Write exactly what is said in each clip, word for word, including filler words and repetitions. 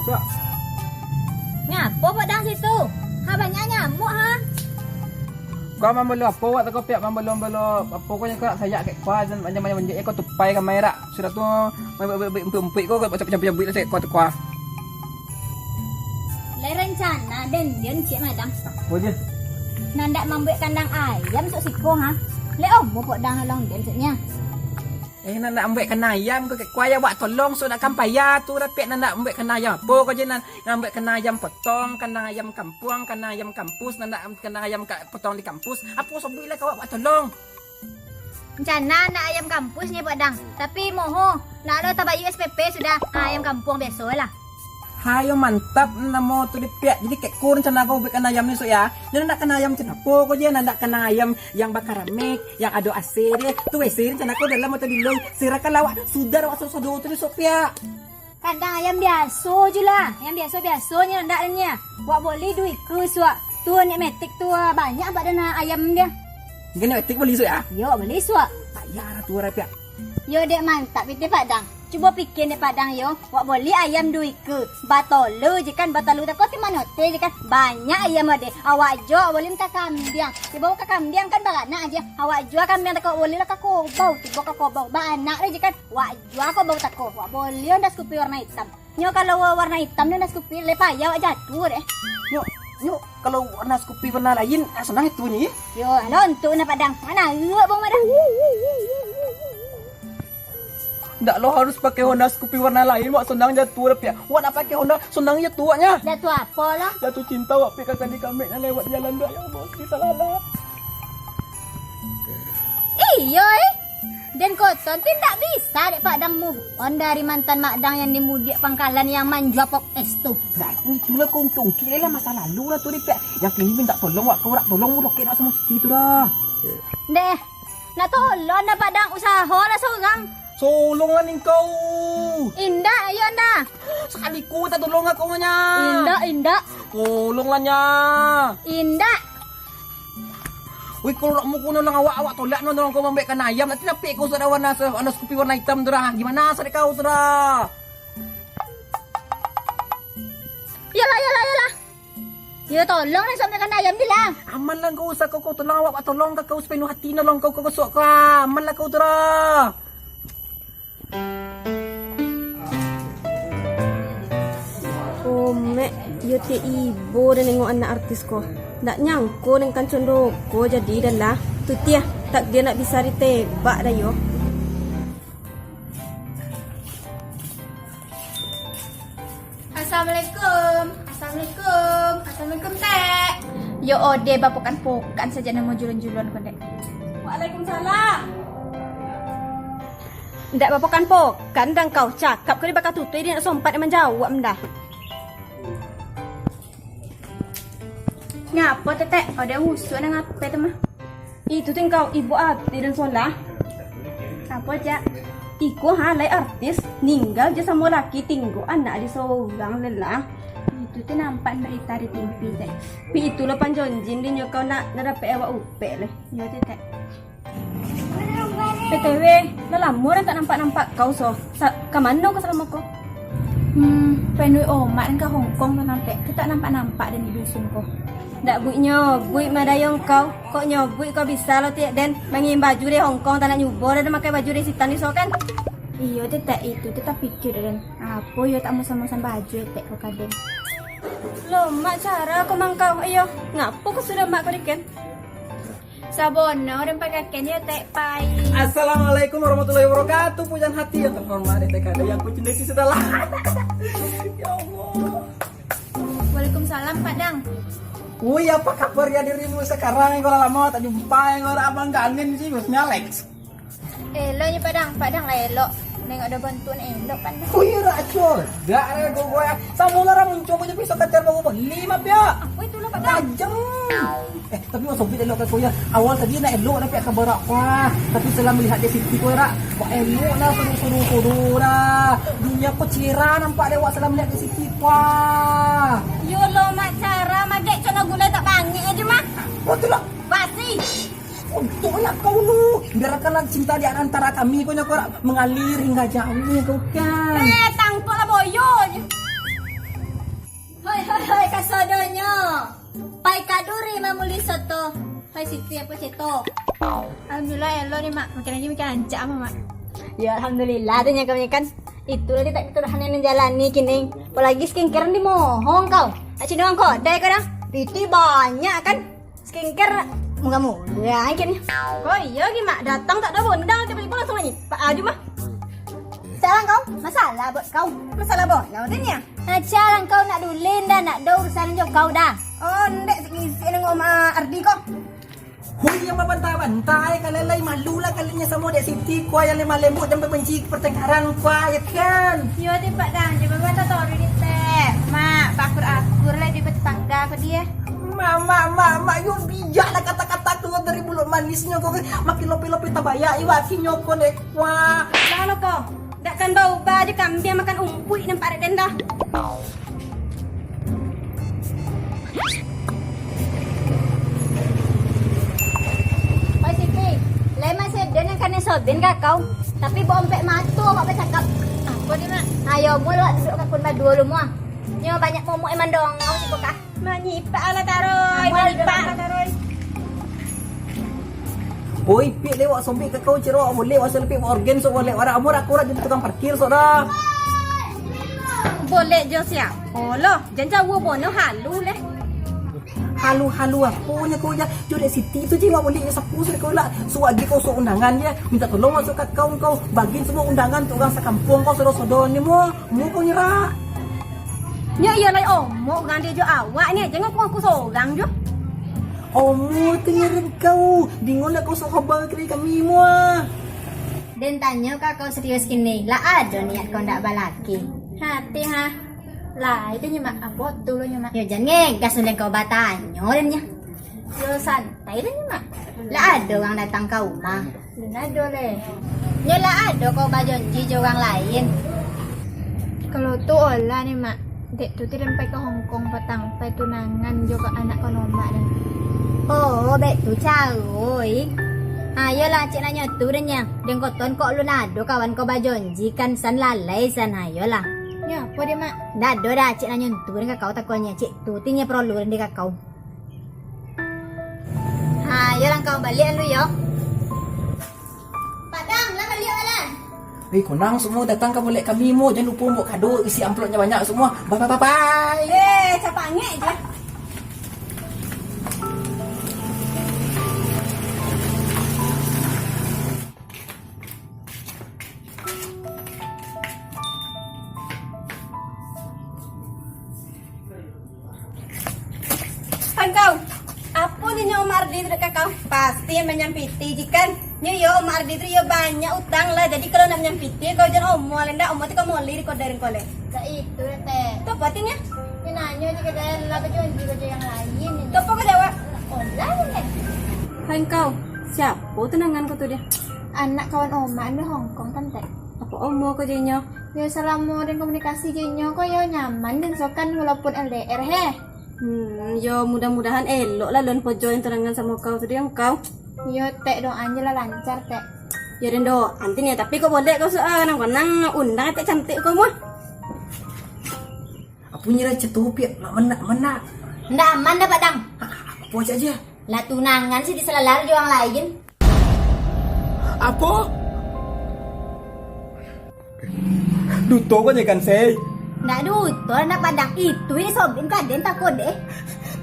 Suak. Ngapo Pak Dang situ? Ha, banyak nyamuk, ha? Kau mambalo apo wak tako, Piak? Mambalo-mambalo apo kau nyo, kau sayak kek kua, dan macam-macam manjek, kau tupai ka mai rak. Sudah tu, umpuik-umpuik kau, kau cabut-cabut lah, kau tukua. Lai rancana den, den cik madang. Apo je? Nandak mambuek kandang ayam sok siko, ha? Lek omo Pak Dang nolong den, maksudnyo. Eh, nan nak mambuek kandang ayam ko, kek kua yo wak tolong, so nak kampaya tu, Piak, nan nak mambuek kandang ayam. Apo ko je nan, nak mambuek kandang ayam potong, kandang ayam kampuang, kandang ayam kampus, nan nak kandang ayam ka-, potong di kampus. Apo sabuik lah kau wak tolong. Rencana nak ayam kampus nyo, Pak Dang. Tapi moho, nak lo tabayia S P P sudah. Ah, ayam kampuang biaso lah. Hayo, mantap namo tu di Piak. Jadi kek ko rencana kau buek kandang ayam ni, sok ya. Nyo nak kandang ayam macam apo ko je, nak kandang ayam yang bakaramik, yang ado A C deh. Tu W C rencana kau dalam atau di luar. Serahkan lawak, sudah awak sodo-sodo tu besok, Piak. Kandang ayam biaso je lah. Yang biaso-biaso nyo ndak nyo. Wak boli duo iko suak. Tu nek metik tu, ah, banyak abak dana ayam dia. Nek metik boli suak ya? Yo, boli suak. Payah lah tu orang, Piak. Yo, dek mantap itu Padang. Cubo pikia dek Padang yo. Wak boli ayam duo iko. Batolu je kan, batolu tako ti mano teh je kan. Banyak ayam ade. Awak jo boli ka kambiang. Tibo ka kambiang kan baranak aja. Awak jua kambiang tako boli lah ka kobau. Tibo ka kobau. Baranak je kan. Wak jua kobau tako. Wak boli Honda Scoopy warna hitam. Nyo kalau wa-, warna hitam nyo Honda Scoopy, lai payah wak jatuah deh. Nyo, nyo kalau Honda Scoopy warna lain, ah, sanang itu nyo, ye. Yo, alontu na Padang. Mana awak bang Padang? Ndak lo harus pakai Honda Scoopy warna lain, wak sanang jatuah deh, Piak. Wak nak pakai Honda, sanang jatuah waknyo. Jatuah apo lah? Jatuah cinta wak, Piak, ka kadi kamik nan lewat di jalan tu, ya Allah, salah lah. Iyo, eh. Den Koton ti ndak bisa dek Padang move on dari mantan Madang yang di mudiak pangkalan yang manjua pop es tu. Nah, itulah kau congkik lah masa lalu lah tu, Piak. Yang kini minta tolong, wak kau rak tolong, udah kena sama Siti tu dah. Deh, nak tolong dah Padang, usaho lah sorang. Tolonglah ning kau. Indak, iyo ndak. Sakali ku tak tolong aku nya. Indak, indak. Tolonglah nya. Indak. Wih, kalau nak mukul nang awak, awak tolak nang orang kau mambuek kandang ayam, nanti napik kau sudah warna se-, warna Scoopy warna hitam tu dah. Gimana sadik kau sudah? Yalah, yalah, yalah. Yo, tolong lah, sok makan ayam ni lah. Aman lah kau, usah kau, kau tolong awak, awak tolong ka kau sepenuh hati nolong kau, kau, kau sok kau, aman lah kau tu dah. Omek, iyo tibo den nengok anak artis ko. Ndak nyangko den kancondo ko jadi dah lah. Tu tiah, takdir ndak bisa ditebak dah yo. Assalamualaikum. Assalamualaikum. Assalamualaikum, Tek. Yo ode bapokan-pokan saja namo julun-julun ko, Dek. Waalaikumsalam. Ndak bapokan-pokan dah kau, cakap ko di bakatutuih, dia nak sompat manjawab ndak. Ngapo, Tetek? Ode usuak nan ngapo tu mah? Itu tingkau ibu ati dan solah. Apo, Jak? Iko ha, lai artis, ninggal je samo laki, tinggo anak di sorang lelah. Itu tu nampak berita di T V, Tek. Pi itulah panjonjin dinyo kau nak, nak dapek awak upek leh. Yo, Tetek. B T W, lah lamo dah tak nampak-nampak kau, so. Sa-, ka mano kau salamo ko? Hmm, penuih omak dan ka Hongkong tu nampek. Tu tak nampak-nampak dan di dusun ko. Ndak buiknyo, buik madayong kau. Kok nyo buik kau bisa lo tiak den mangirim baju dari Hongkong, tak nak nyubo dah makai baju dari sitan di so kan? Iyo, Tetek, itu tu tapikia den. Apo yo tak musam-musam baju etek kau ka den. Lo, mak cara kau mangkau. Iyo, ngapo kau sudah mak kau diken? Sabono den pagaken yo, Tek Pai. Assalamualaikum warahmatullahi wabarakatuh. Pujan hati yang terhormat, Tek Ade yang kucintai setelah. Ya Allah. Waalaikumsalam, Padang. Woi, apa kabarnya dirimu sekarang? Kalau lama tak jumpa, kalau abang kangen sih, bosnya Alex. Elok nyo, Padang, Padang lah elok. Nengok ado bantuan elok kan. Oh iyo, Racul. Dak ado gogoy. Samo lah, urang muncuang aja pisau kacar baru beli mah, Piak. Apo itulah, Padang? Tajam. Eh, tapi Mak Sobit elok kan kau ya. Awal tadi nak elok, tapi kabar wak. Tapi setelah melihat dia Siti kau, Rak. Wak elok lah, suruh-suruh-suruh dah. Dunia kau cerah nampak dek wak setelah melihat dia Siti, wah. Yo lo, mak cara, mak dek, cok gulai tak bangik aja, mak. Betul lah. Basi. Untuklah kau lu, biarkanlah cinta di antara kami, kau nyo kau rak mengalir hingga jauh kau kan. Eh, tangkok lah boyo je. Hai, kasodonyo. Pai ka Duri mambali soto. Hai, Siti apo ceto? Alhamdulillah, elok ni, Mak. Makan lagi, makan rancak, Mak. Ya, alhamdulillah tu nyo kami kan. Itu lah tak kita dah hanya menjalani kini. Apalagi skincare di mohong kau. Nak cino kau, dai kau dah. Piti banyak kan? Skincare murah-murah kan. Oh iya, Gi, Mak. Datang tak ada bondang, tiba-tiba langsung nyipak aja, Mak. Salah kau, masalah buat kau. Masalah bola, udah ni ya? Aja lah kau nak dulin dah, nak ada urusan jo kau dah. Oh, ndek, ngisi dengan Oma Ardi kau. Hui, yang babantah-bantah, eh, kalian lai malu lah kalian samo Dek Siti, kuah yang lemah lembut dan membenci pertengkaran, kuah, ya kan? Yo, deh, Pak Dang, coba buat tahu di teh. Mak, bakur-akur lah di tetangga aku dia. Mak, mak, mak, mak, yo bijak lah kata-kata keluar dari mulut manisnya kau, makin lopi-lopi tabayak, iwak kinyo kau dek, kuah. Lah lo kau. Dak kan baubah aja kambiang makan umpuik nampak dek den dah. Oi Siti, lai masih den nan kanai sobin ka kau? Tapi boompek mato awak bacakap. Apo ni, Mak? Ayo, mulo awak duduk kakun baduo lu, muah. Nyo banyak momok emang dongau siko kah? Manyipak lah taruih, manyipak lah taruih. Oi, pik lewat sombik ka kau ciro, boleh wak selipik organ sok boleh warak amur aku lah jadi tukang parkir sok dah. Boleh jo siapo lo, jan jauah bono halu leh. Halu-halu apo nyo kau ja, jo dek Siti tu je wak boleh nyo sapu sudah kau lah. Suwak je kau sok undangan je, minta tolong masuk ka kau, kau bagiin semua undangan tu urang sakampuang kau sodo-sodo ni mo, mo kau nyerak. Nyo iyo lai omo urang dia jo awak ni, jangan aku, aku sorang jo. Omo tu nyaran kau, bingung lah kau sok hoba kiri kami mua. Den tanyo ka kau serius kini, lah ado niat kau ndak balaki? Hati ha. Lah, itu nyo mak, apo tu lo nyo mak? Yo, jan ngegas uleh kau batanyo den nyo. Yo, santai lah nyo, Mak. Lah ado urang datang ka rumah? Lah ado leh. Nyo lah ado kau bajonji jo urang lain? Kalau tu olah ni, Mak. Dek tu ti den pai ka Hongkong patang, pai tunangan jo ka anak kau Oma ni. Oh, bek tu caro, oi. Ha, iyolah, cek nanyo tu den nyo. Den koton kok alun ado kawan kau bajonji kan, san lalai san, ha, iyolah. Nyo apo dia, Mak? Ndak ado dah, cek nanyo tu den ka kau takonyo, cek tu ti nyo parlu den di ka kau. Ha, yo lah kau baliak dulu yo. Padang, lah baliak lah. Eh, konang semua datang ka bulek kami mo. Jangan lupa buat kado, isi amplopnya banyak semua. Bye, bye, bye, bye. Eh, capangek je. Angkau, apo nyo Om Ardi tu dek kau? Pasti yang manyampiti jikan. Nyo yo Om Ardi tu yo banyak utang lah. Jadi kalau nak manyampiti kau jan omo lah ndak, omo tu kau moli di kodai ko leh. Dak itu lah, Tek. Tu apo artinyo? Nyo nanyo je ka dah lah bajonji ka yang lain. Tu apo kau jawab? Olah ni, Tek. Hai kau, siapo tunangan kau tu dia? Anak kawan Oma di Hongkong kan, Tek? Apo omo kau jo inyo? Yo, salamo den komunikasi jo inyo ko yo nyaman den sokan walaupun L D R he. Hmm, yo mudah-mudahan elok lah lun pojo yang tunangan samo kau tu dek kau. Yo, Tek, doaan je lah lancar, Tek. Yo den doaan tin yo, tapi kok boleh kau su-, ah, nang konang undang Tek cantik kau mah. Apo nyo lah catupiak, nak menak, menak. Ndak aman dah, Padang. Apo cak je? Lah tunangan si disalalar jo urang lain. Apo? Duto ko je kan, Sei? Ndak duto, ndak Padang. Itu ini sobin ka den tako deh.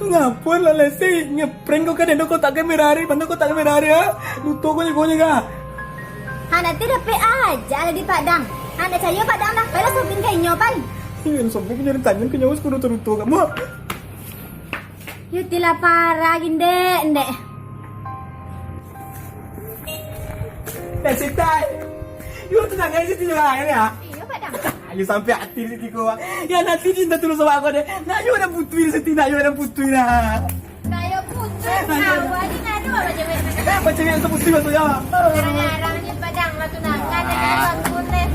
Ngapo lah, Lesi? Ngeprank ko ka den, kotak kamera hari, mana kotak kamera hari, ha? Duto ko je, ko je, ka? Ha, nanti dapek aja lah di Padang. Ha, ndak cayo Padang dah. Pailah sobin ka inyo, pai. Iyo, sobin ka inyo, tanyo ka nyawa suko duto-duto kamu. Yo, tilah parah gin, Dek, Dek. Eh, Siti. Yo, tunangan Siti lah, ya? Iyo, Padang. Ayo sampai hati Siti ko. Ya, nanti cinta tulus sama aku deh. Nah, yo, ada putui Siti, nah, yo, ada putui, nah. Kayo putui, awak ni ngadu apa cewek? Apa cewek tu putui maksudnya? Jarang-jarang je Padang lah tunangan, jadi abang boleh.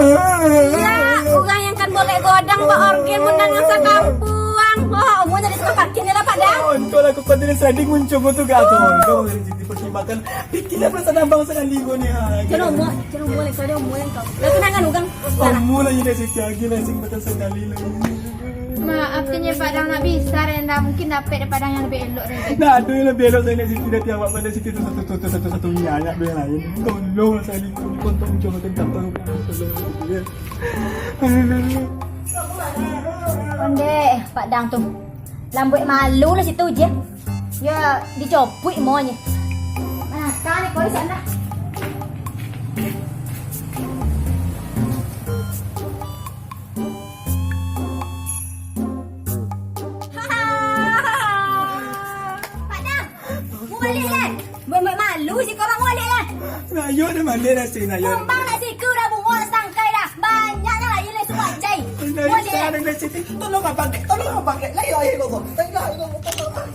Lah, urang yang kan boleh godang ba orgen menang asa kampuang. Oh, umur jadi suka parkir ni lah, Padang. Oh, untung lah aku kau jadi sliding muncul kau tu, gak tu. Kau dari situ. Makan, pikirlah perasaan abang sakali ko ni, ha. Jangan omong, jangan omong lai, kalau dia omong lai kau. Dah tunangan urang. Omong lah, Nek Siti, lagi lah, sing makan sakali lah. Maaf tu, Nyi Padang, ndak bisa, ndak mungkin dapek dek Padang yang lebih elok dari tadi. Ndak ado yang lebih elok dari Nek Siti, dari awak, Nek Siti tu satu, satu, satu, satu, satu, ndak ado yang lain. Tolonglah sakali ko, kontong cuma tentang tolong, tolong, ya. Ondeh, Padang tu. Lambuik malu lah situ je. Ya, dicopuik monyo. Nah, kali kau di sana. Padang, mau balik lah. Buat malu si korang, mau balik lah. Nah, yo dah balik lah, Siti, nah, yo. Kumbang lah siku dah bungo sangkai dah. Banyak dah lah, ye lah suruah cai. Nah, yo, Siti, tolong abang, tolong abang, lah, yo, ayo, kau, kau. Ayo, ayo, kau, kau, kau.